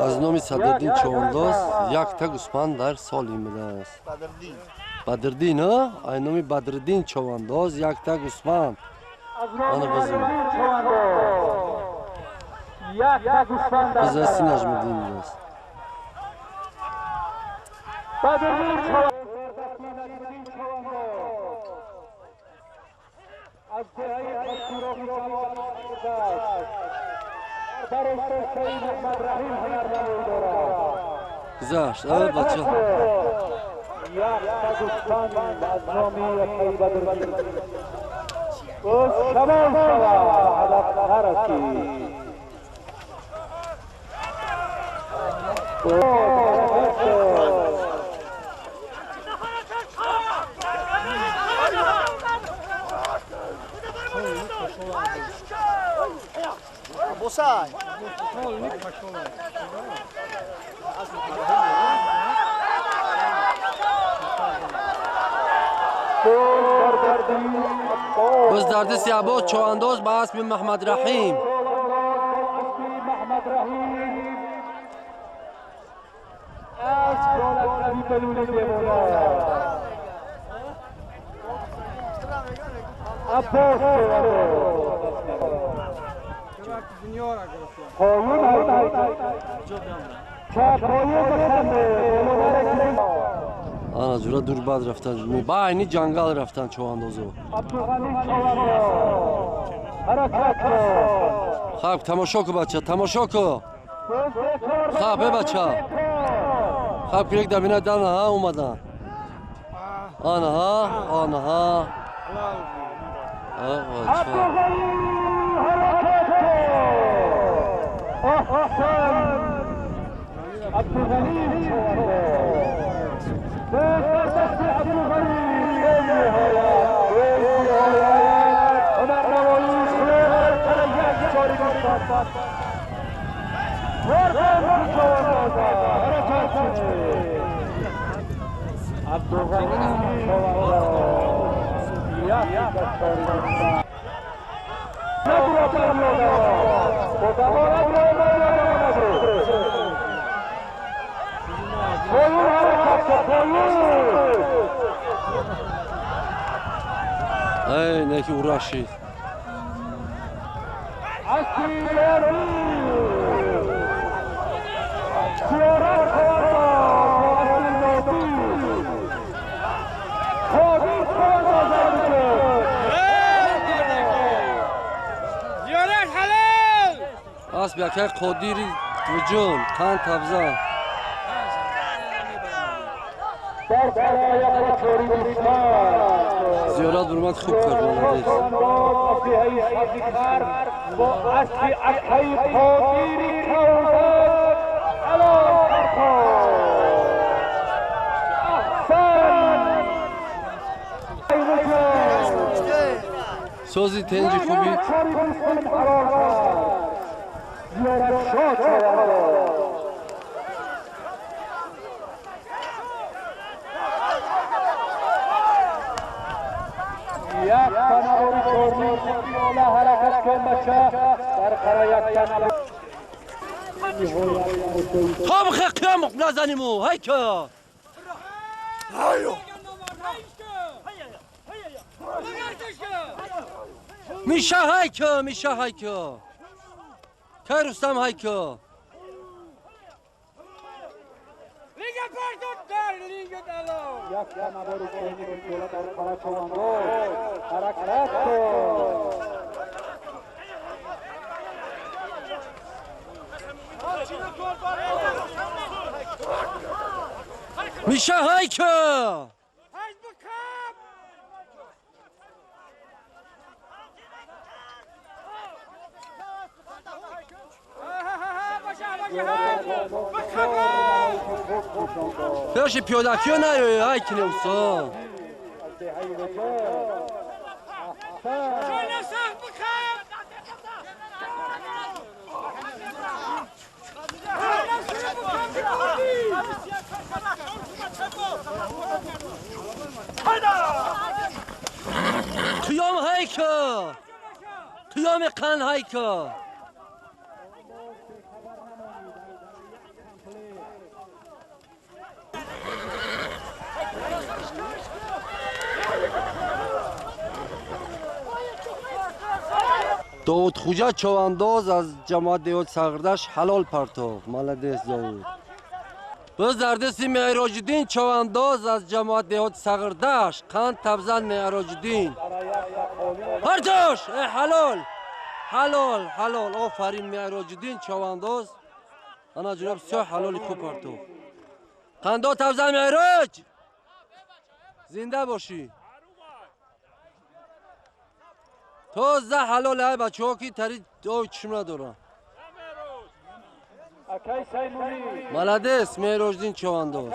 Аз номи Садриддин Човандоз якта гӯсфанд дар солим будааст. Бадриддин, ай номи Бадриддин Човандоз якта гӯсфанд. Ана базим. Бизаси Наҷмиддин будааст. Гузашт, бача. Боз дар дасти Аббос Човандоз ба аспи Маҳмадраҳим. Ана ҷура дур бад рафтан, ба айни ҷангал рафтан човандозо. Хаб, тамошо ку, бача, тамошо ку. Хаб, э бача. Хаб, кирек дабина дана ҳа омадан. Ана ҳа, ана ҳа. Бача. Эй, неки урашид. Асби акай Қодири Вуҷун, қанд табза. Зиёрат бурмад хуб кард, молодец. Сози тенҷи хуби. خب قیام نزنیم هیکا. میشه هیکا، میشه هیکا. کی رستم هیکا. میشه هیکا. Пеши пиёдакиё наёй, ҳай кине усто. Қиём ҳайка, қиёми қанд ҳайка. Довуд Хуҷа човандоз аз ҷамоат деҳот Сағирдашт ҳалол партофт. Молодец Довуд. Боз дар дасти Меъроҷиддин човандоз аз ҷамоат деҳот Сағирдашт. Қанд табзан Меъроҷиддин. Партош! Ҳалол! Ҳалол, ҳалол. Офарин Меъроҷиддин човандоз. Ана ҷаноб бисёр ҳалоли хуб партофт. Қандо табзан Меъроҷ! Зинда бошӣ. Тоза ҳалол ай бачаҳо ки тари ой чишм надоранд. Молодец Меъроҷиддин човандоз.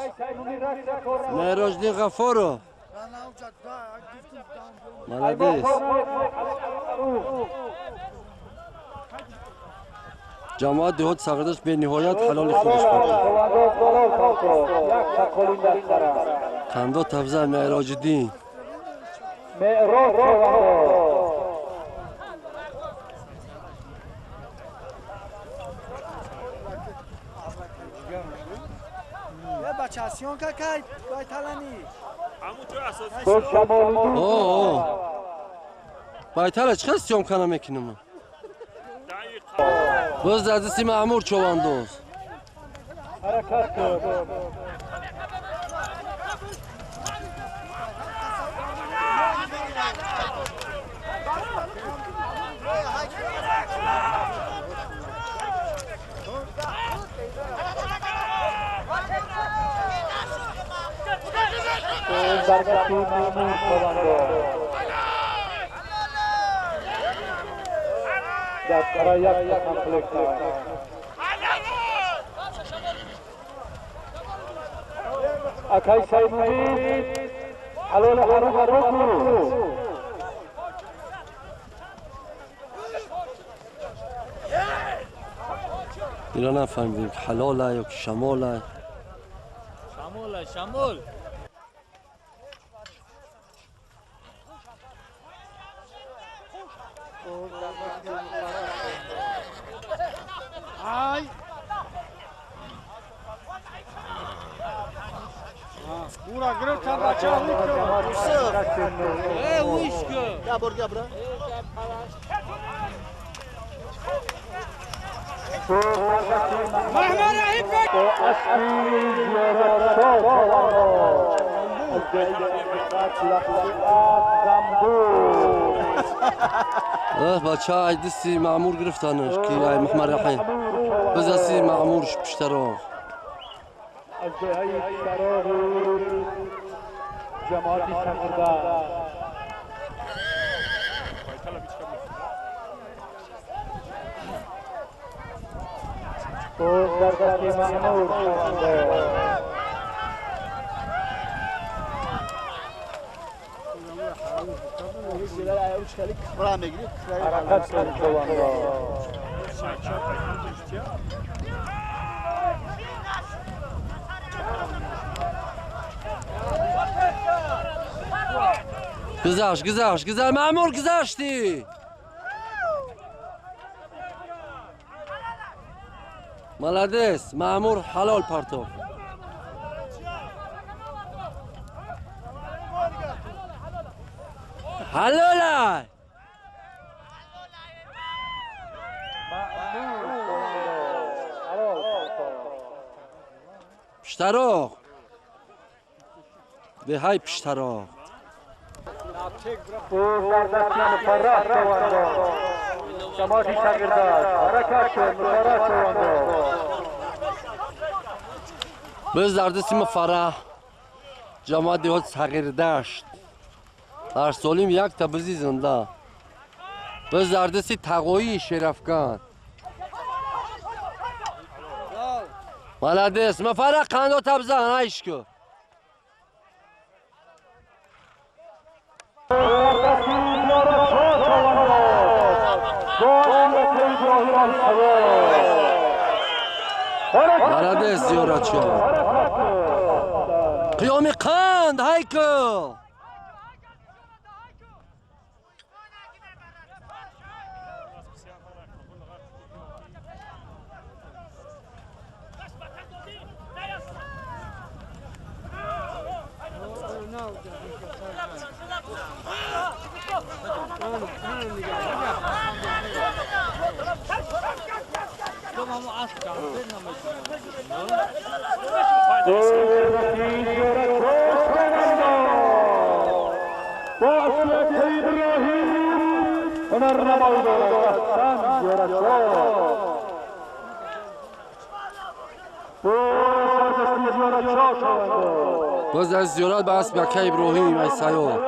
Меъроҷиддин Ғаффоров. Молодец. Ҷамоат деҳот Сағирдашт бениҳоят ҳалоли худаш партофт. Қандо табза Меъроҷиддин. Байтала чӣ хел съёмка намекунам? Боз дар дасти Маъмур човандоз. اینا نفهمیدیم که حلاله یا که شماله. شماله شمال. бача ай дасти Маъмур гирифтанаш ки ай Муҳаммад Раҳим. Боз дасти Маъмур пуштароғ. Гузашт, гузашт, гузашт, Маъмур гузашти. Молодец, Маъмур ҳалол партофт. Ҳалолай! Пуштароғ. Беҳай пуштароғ. Боз дар дасти Муфарраҳ ҷамоат деҳот Сағирдашт. Дар солим якта бизи зинда. Боз дар дасти Тағоии Шерафган. Молодец, Муфарраҳ қандо табзан, айшку. Молодец, зиёратчо. Қиёми қанд, ҳайку. باز از زیارت به اسب یکه ابراهیم ای سیاد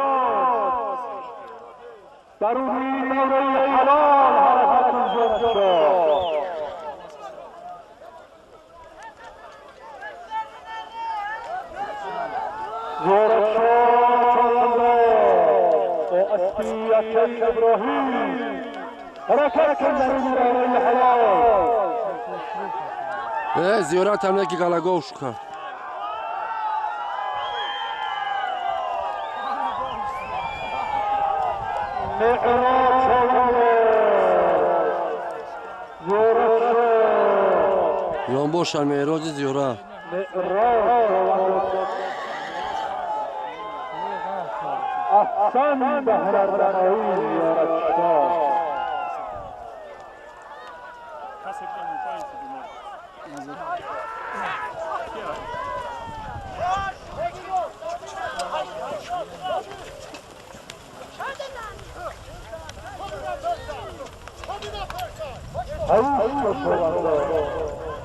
درونی دوره حلال حرکت زیارت ابراهیم حرکت کن درونی دوره حلال. زیارت هم یکی گلگوش کرد. یان باشن معراج زیارت. احسن به هنرنمایی زیارت شاه.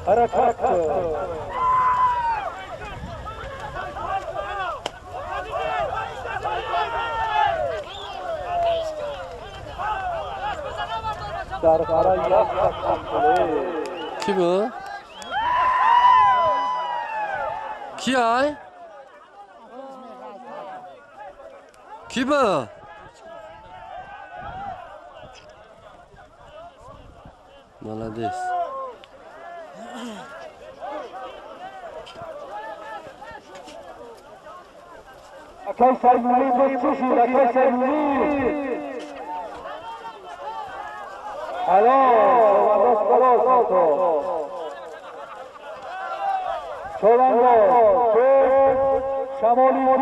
حرکت در برای یک کی بود؟ کی آی؟ کی بود؟ Молодец. اکی سیمونی بود چی شد؟ اکی سیمونی حلال خلاص چوبنداز شمالی دور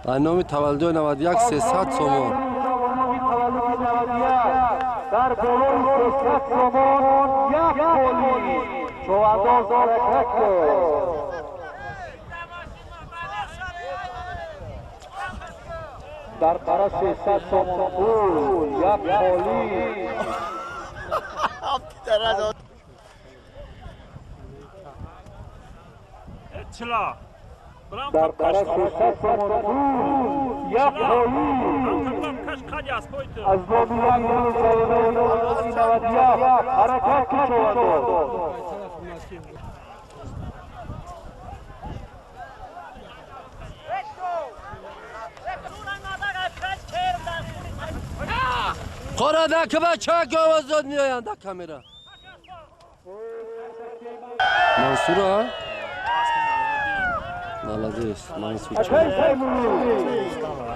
شود. نام تولد 91 300 سومان. در بالای 300 سومان یک پولی چوبنداز حرکت کن. در قرار 300 سومان پول یک پولی. در قرار 300 سومان پول یک پولی. از نام 1,91 حرکت کن چوبنداز. قرآن که بچه آواز میآیند در کامرا. منصور молодец منصور.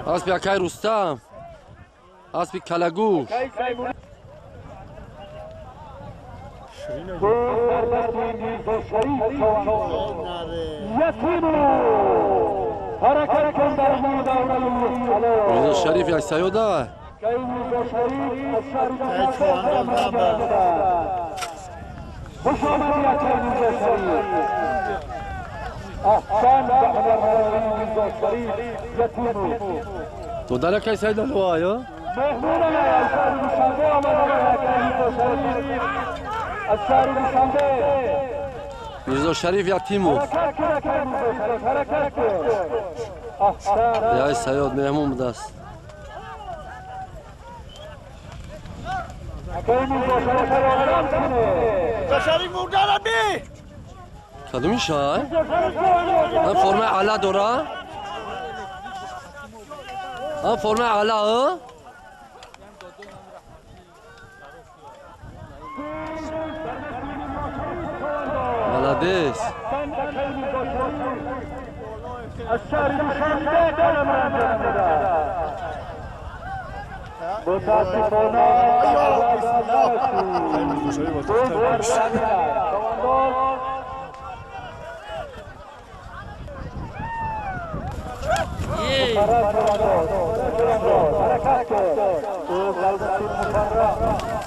اسب یکای رستم، اسب کلگوش. میرزا شریف یک سیاده. خوش آمدی میرزا شریف. احسن به هنرنمایی میرزا شریف یتیمو. تو در کی سید الوایا؟ مهمون از شهر دوشنبه آمدن میرزا شریف از شهر دوشنبه. میرزا شریف یتیمو. حرکت کن. احسن. یا سیاد مهمون بوده است. کدومی شای؟ من فرم اعلی داره؟ من فرم اعلی ها؟ молодец. متاسفانه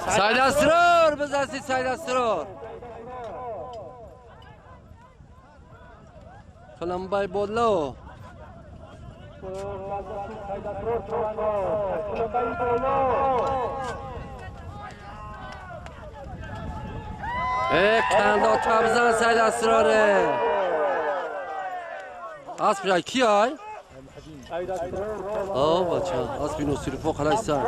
سید اسرار بز از دستی سید اسرار کلمبای بالا کندا تبزن سید اسراره اسب جای کی های؟ آه بچه اسب نصیرفو خلاص سر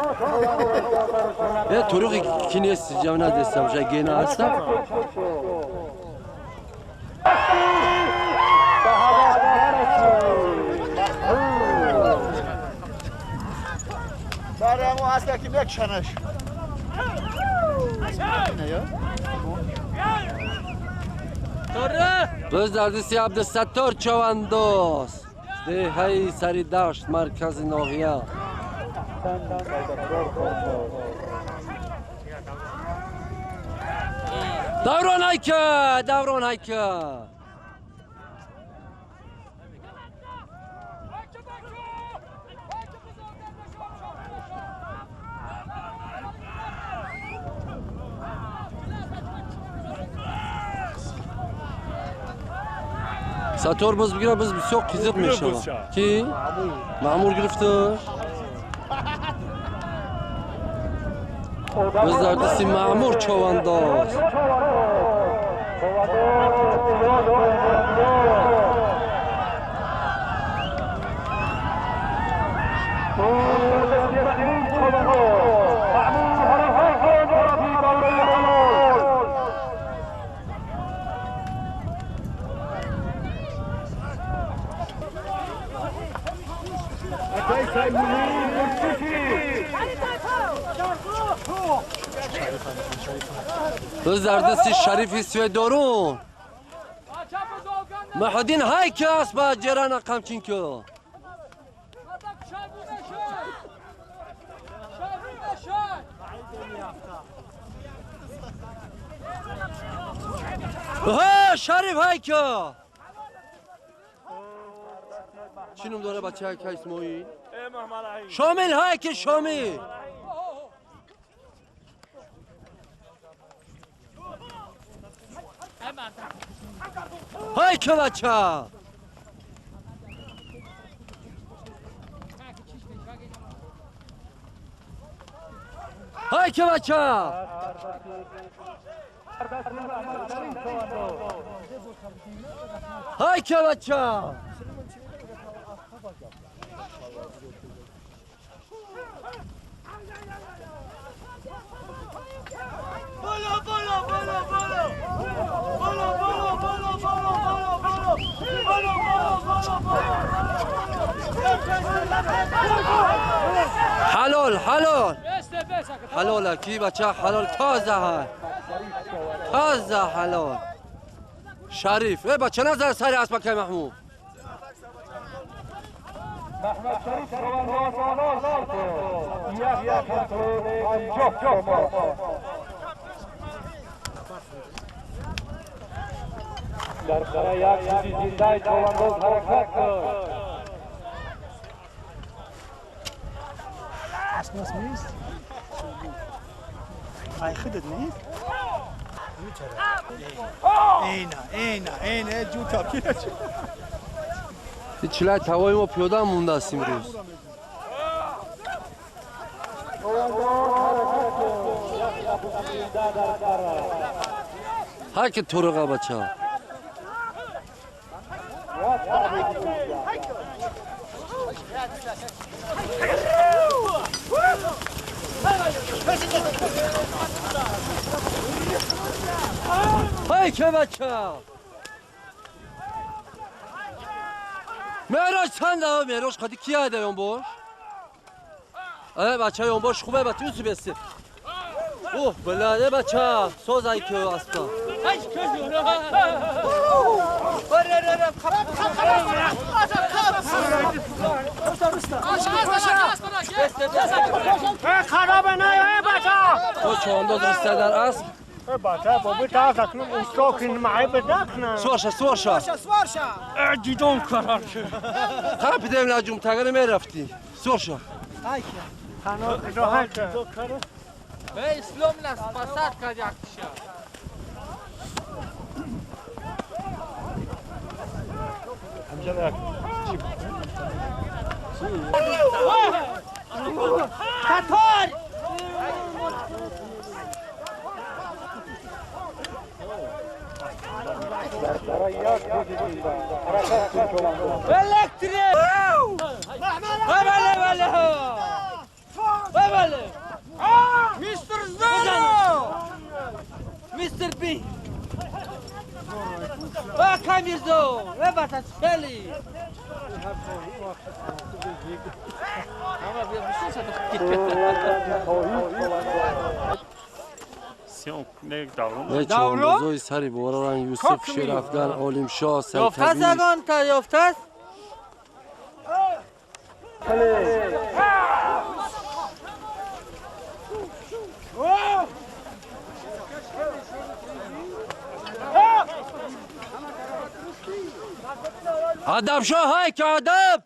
یه طرقی کی نیست جمع ندستم جای گینه هستم برای ما اصلا که بکشنش باز در دستی عبدالستار چوانداز دهه سری دشت مرکز ناحیه دوران هایکه دوران هایکه ساتور باز بگیره باز بسیار قیزق میشه کی؟ معمور گرفته باز در دستی معمور چوانداز باز در دستی شریفی سویدارون محدین های که است با جران قمچین که ها شریف های که چی نوم داره بچه های که اسمایی؟ شامل های که شامل های که بچه های که بچه های که بچه بالا بالا بالا بالا بالا بالا بالا بالا بالا بالا بالا بالا. حلال حلال حلال کی بچه حلال تازه های تازه حلال شریف ای بچه نظر سری اسبک محمود محمد شریف در برای یک چیزی زنده چوانداز حرکت کرد. اسمس نیست؟ ای خودت نیست؟ اینا اینا اینا جو تاپیره. چلای توای ما پیاده مونده است امروز. های که طرقه بچه. های که بچه. مهراج چند ها مهراج خاطی کی هده یون باش؟ اه بچه یون باش خوبه بچه اوسی بستی اوه بلاده بچه سوز ای که اسپا خرابه نه بچه تو چوانداز رسته در اسب بچه بابا تا اکنون استاکین معی بدکنه سوارشا سوارشا سوارشا دیدم قرار شد قپیدیم لجوم تگره میرفتی سوارشا Ислом нас спасат кадяктиша. Татар! Elektrik! Мистер Зоро! Мистер Би! Камизо! Ребята, цели! چوباندازای سری باران یوسف شیرافگن عالم شاه یافته زگان تا یافته است؟ ادب شاه های که ادب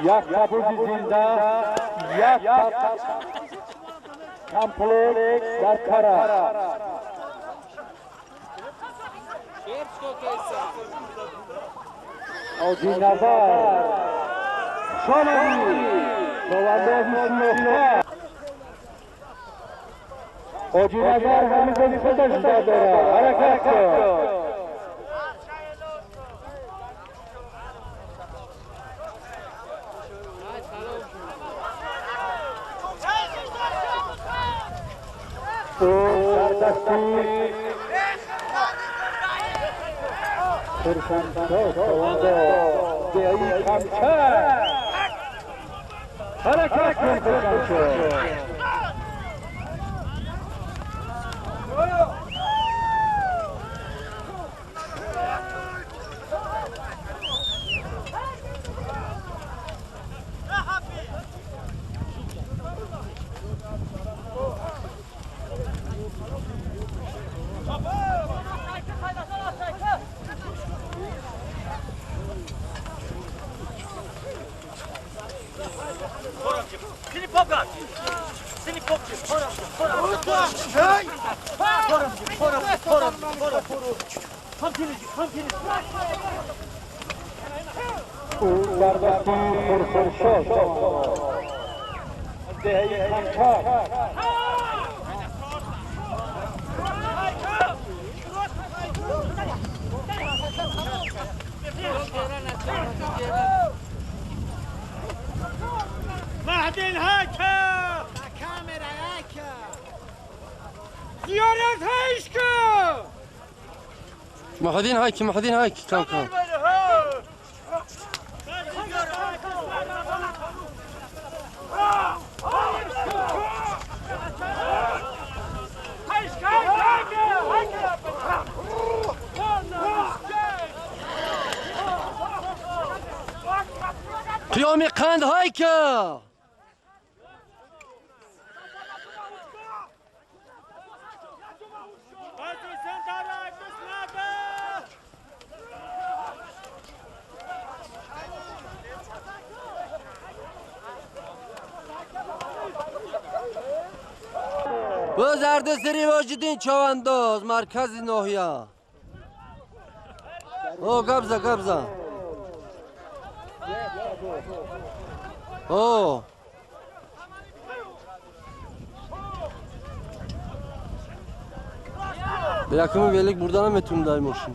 یک تبوز زنده یک کمپلک در طرف آجی نظر شانوی چوبانداز سیاه آجی نظر هنوز خودش داره حرکت کن. سردستی خرسندشاه چوبانداز دهی کمچه حرکت کن خرسندشاه. او سردستی خرسندشاه دهی کمچه مهدی هاکا کامرا هاکا زیارت هایشکا محدين هايك محدين هايك كم كم قیامی قند هایکا زرده سری واجدین چوانداز مرکز ناحیه. او قبضه قبضه. او якуми велик бурда наметунем дар мошин.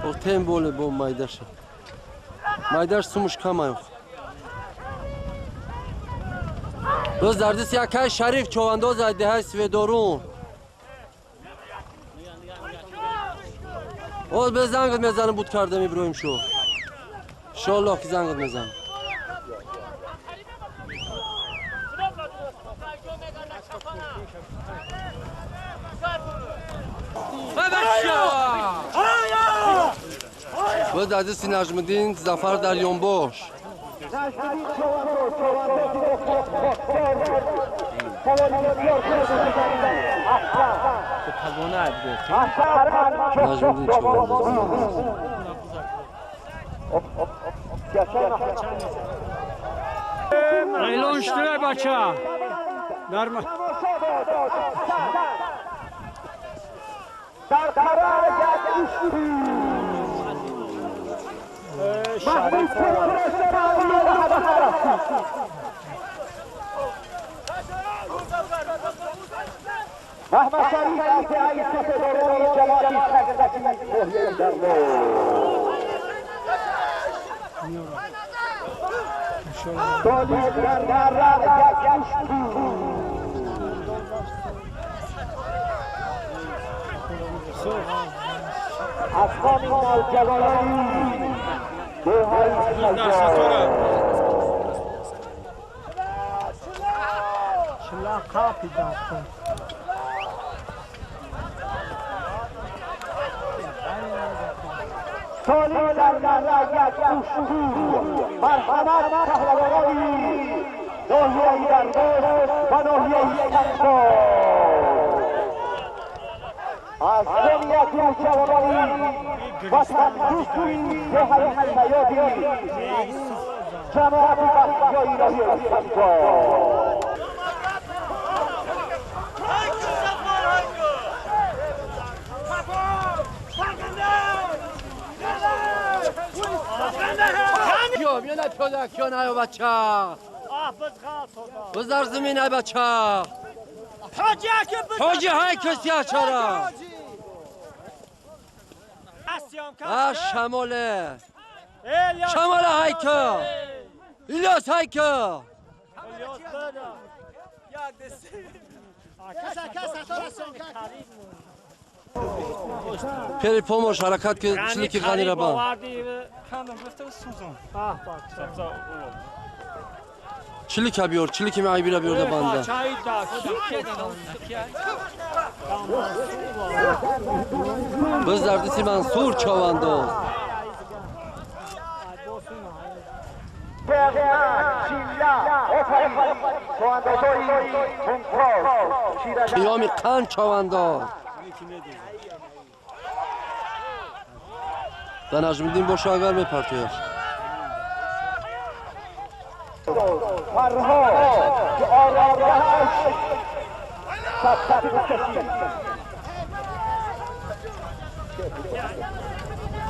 О тем боле бо майдаша. Майдаш сумуш камаёх. Боз дардис якай Шариф човандоз аз деҳаи Сведорун. Оз бе зангат мезанам буд кардам Иброҳим шо. Иншоаллоҳ ки зангат мезанам. Боз дардиси Наҷмиддин Зафар Дарёнбош. Najmiddin Çovandoz. Эълон шуда бача. بزار زمین ای بچه حاجی های کسی چرا شماله شماله هایکا الیاس هایکا پری پوموش حرکت که چلیکی غنی را بان چلیک بیار چلیک می عیبی را بیار بنده بز دردسی منصور چاونداز قیامی قند چاونداز و نجمدین باشه اگر میپرتویش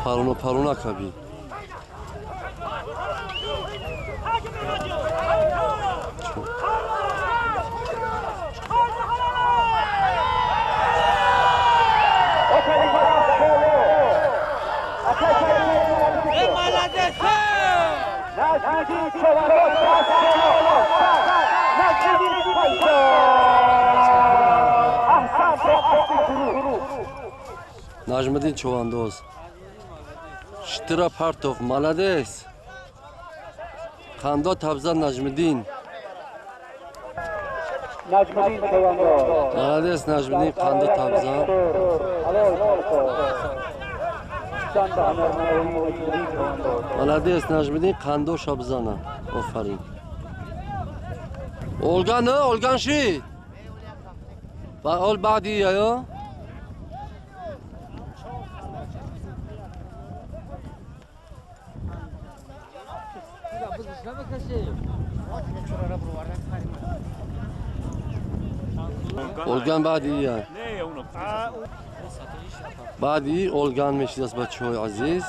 پرونا پرونا کبی Najmiddin Çovandoz. Ştira Partov молодец. Қандо табзан Najmiddin. Молодец Najmiddin қандо табзан. Молодец Najmiddin қандо шабзана. Офарин. Olgan Olgan şi. Ol ba'di ya. Olgan بعدی یا بعدی Olgan میشید از بچه های عزیز.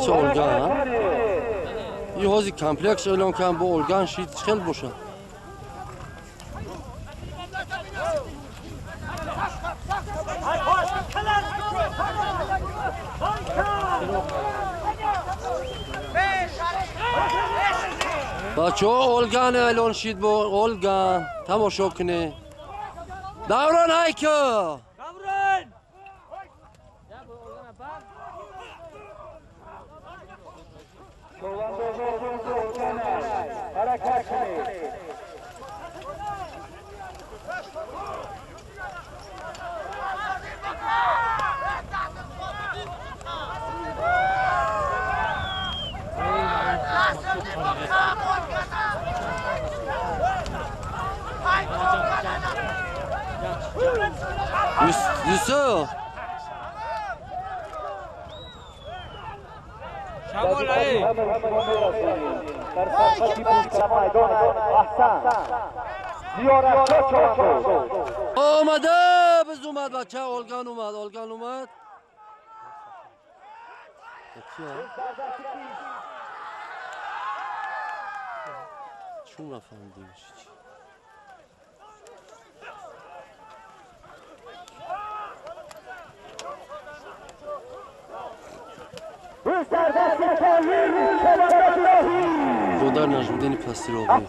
چه Olgan یه حوزی کمپلکس اعلام کن با Olgan شید خیلی باشه. بچه ها Olgan اعلان شید با Olgan تماشا کنه. دوران هایکو حرکت کنید. یوسف اومده بز اومد بچه اولگان اومد اولگان اومد چون نفهمیدیمش چی خدا نجمدین پسیروغی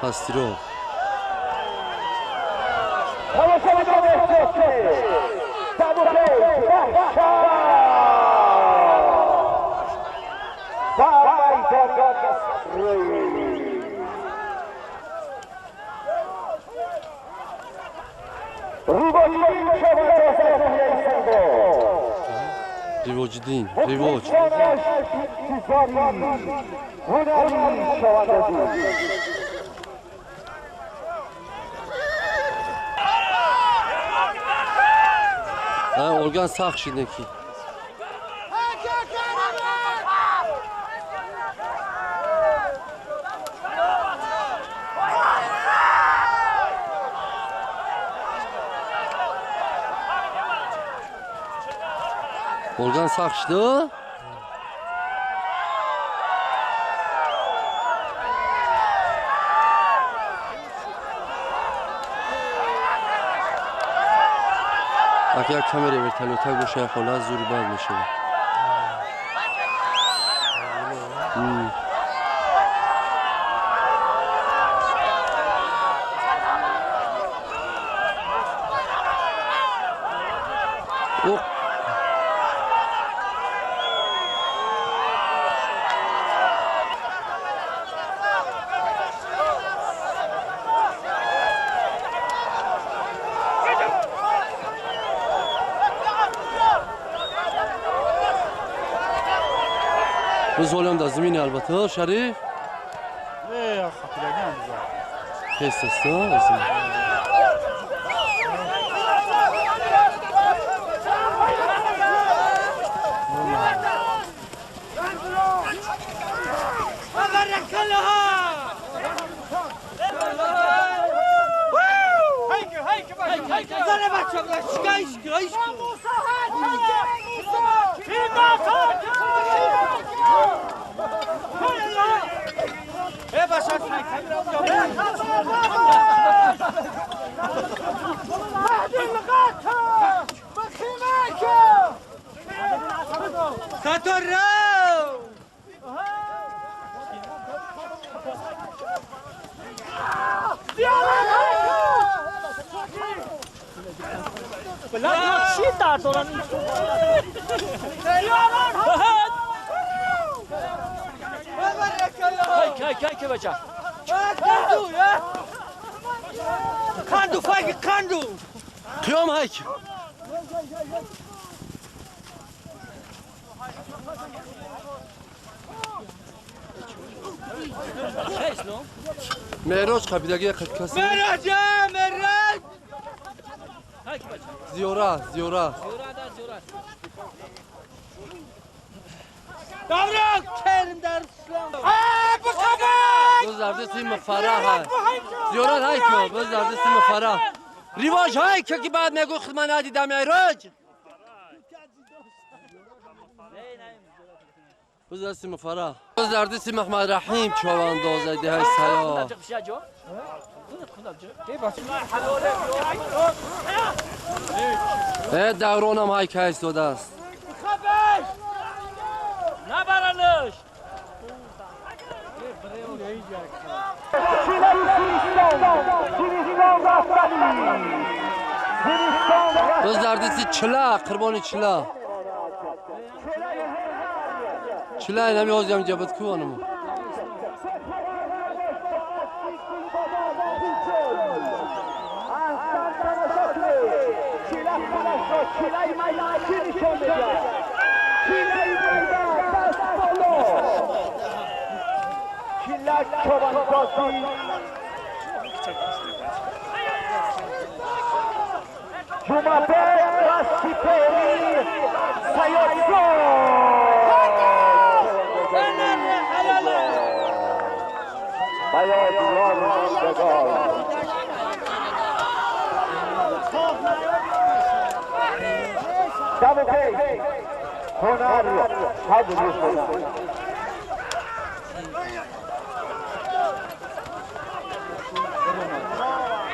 پستیرو ریواجدین ریواج ارگان سخت شده کی ارگان سخت شده اگر کامری ورتالوتا گوشه خلاص زور باد میشه. بزولم در زمین البته شریف نه خاطرگی هم بزن خیست است زمین Kandu fayki kandu. Qiyom hayk. معراج قبیلگی کسی معراج معراج زیورا زیورا دورا کرم در اسلام بزرده سیم فرح زیورا هایکو بزرده سیم فرح ریواج هایکو که بعد میگو خدمت ندیدم معراج بزرده سیم فرح بزرده سیم احمد رحیم چواندازه ده سیا دورانم هایک ایستاده است نبرنش Боз дар дасти чила, қурбони чила. Чила инами ҳозиам ҷабат ку анаму.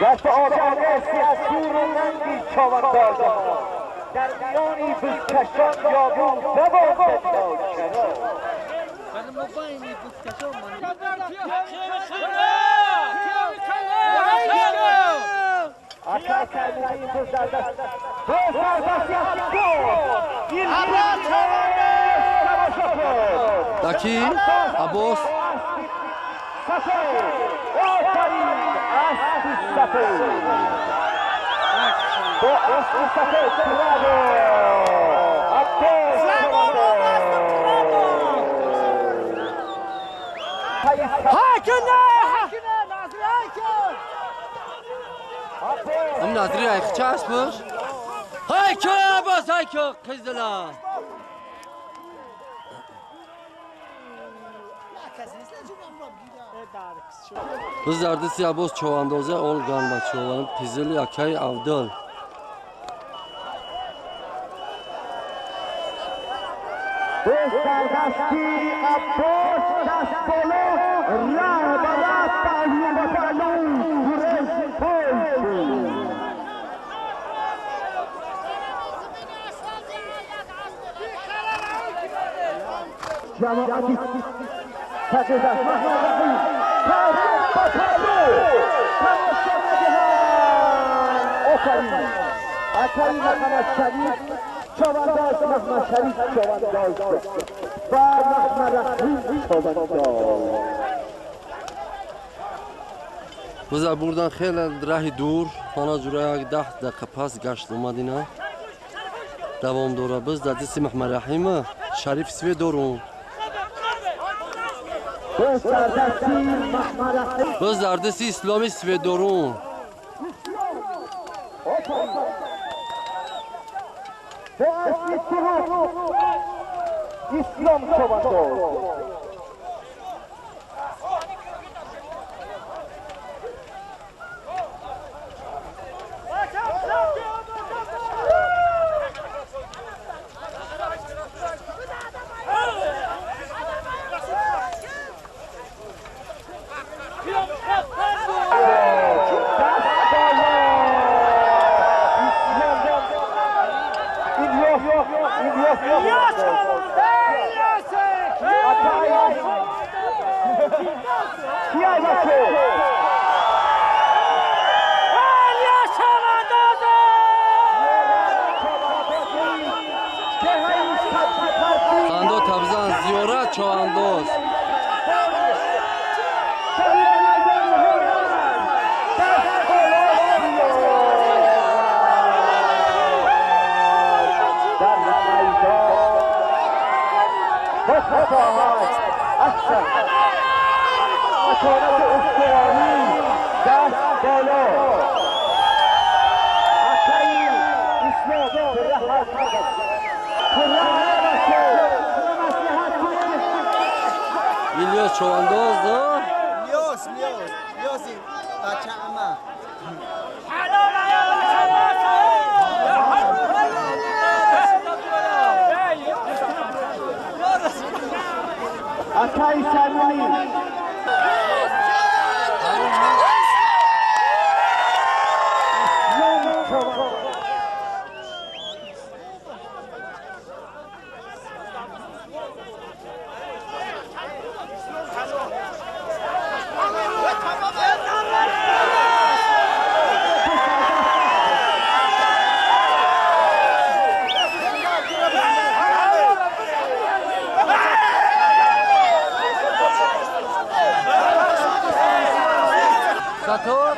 دست آبادی از دور و ننگی چاونداز در میانی بزکشان یابو نباشد ناکنار. Daki, Abbos. Am Nazri ayqcha asmish? Hayko Abbos, hayko qizlar. Biz dardisi Abbos çovandoza olgan baçovanın pizili akay Avdıl. Biz buradan хеле раҳи дур, хона ҷура 10 дақиқа пас гашт омадина. Давом дора. Biz дадиси Маҳмад Раҳим Шариф све дорум. Biz дардиси Исломи све дорум. İslam çovandoz. Ando tabzan ziyorat çovandoz. İlyas çovandoz da. İlyas, İlyas, İlyas بچه اما. Atay Sermani. Сатор?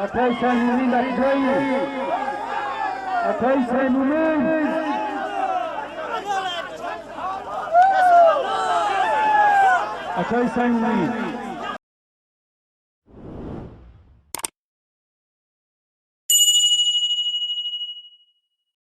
Акай Саймумин дар ҷои. Акай Саймумин. Акай Саймумин.